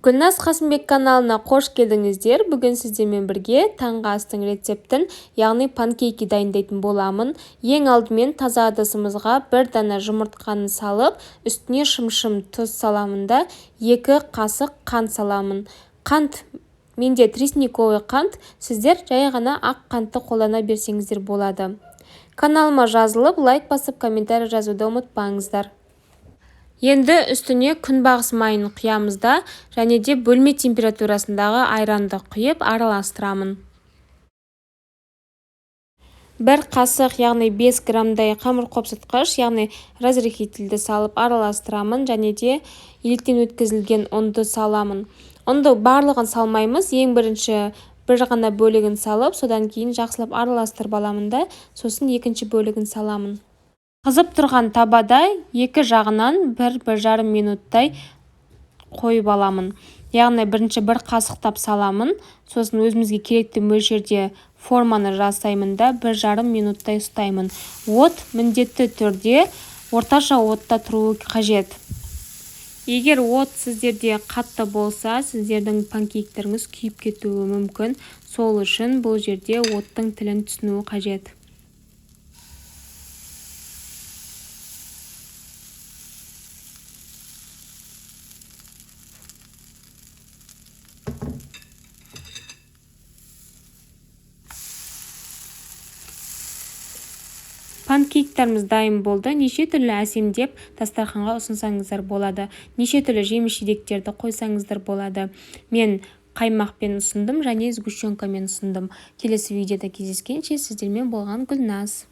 Гүлназ Қасымбек каналына қош келдіңіздер. Бүгін сіздермен бірге таңғы астың рецептін, яғни панкейки дайындайтын боламын. Ең алдымен таза ыдысымызға бір дана жұмыртқаны салып, үстіне шымшым тұз саламын да, 2 қасық қант саламын. Қант менде тресниковый қант, сіздер жай ғана ақ қантты қолдана берсеңіздер болады. Каналыма жазылып, лайк басып, комментарий жазуды ұмытпаңыздар. Енді үстіне күнбағыс майын құямыз да, және де бөлме температурасындағы айранды құйып араластырамын. 1 қасық, яғни 5 граммдай қамыр қопсытқыш, яғни разрыхлительді салып араластырамын, және де електен өткізілген ұнды саламын. Ұнды барлығын салмаймыз, ең бірінші бір ғана бөлігін салып, содан кейін жақсылап араластырып аламын да, сосын екінші бөлігін саламын. Қызып тұрған табада екі жағынан бір жарым минуттай қойып аламын. Яғни бірінші бір қасықтап саламын, сосын өзімізге керекті мөлшерде форманы жасаймын да, бір жарым минуттай ұстаймын. От міндетті түрде орташа отта тұруы қажет. Егер от сіздерде қатты болса, сіздердің панкейктеріңіз күйіп кетуі мүмкін. Сол үшін бұл жерде оттың тілін түсіну қажет. Панкейктеріміз дайын болды. Неше түрлі әсемдеп дастарханға ұсынсаңыздар болады. Неше түрлі жеміс-жидектерді қойсаңыздар болады. Мен қаймақпен ұсындым және сгущенкамен ұсындым. Келесі видеода кездескенше сіздермен болған Гүлназ.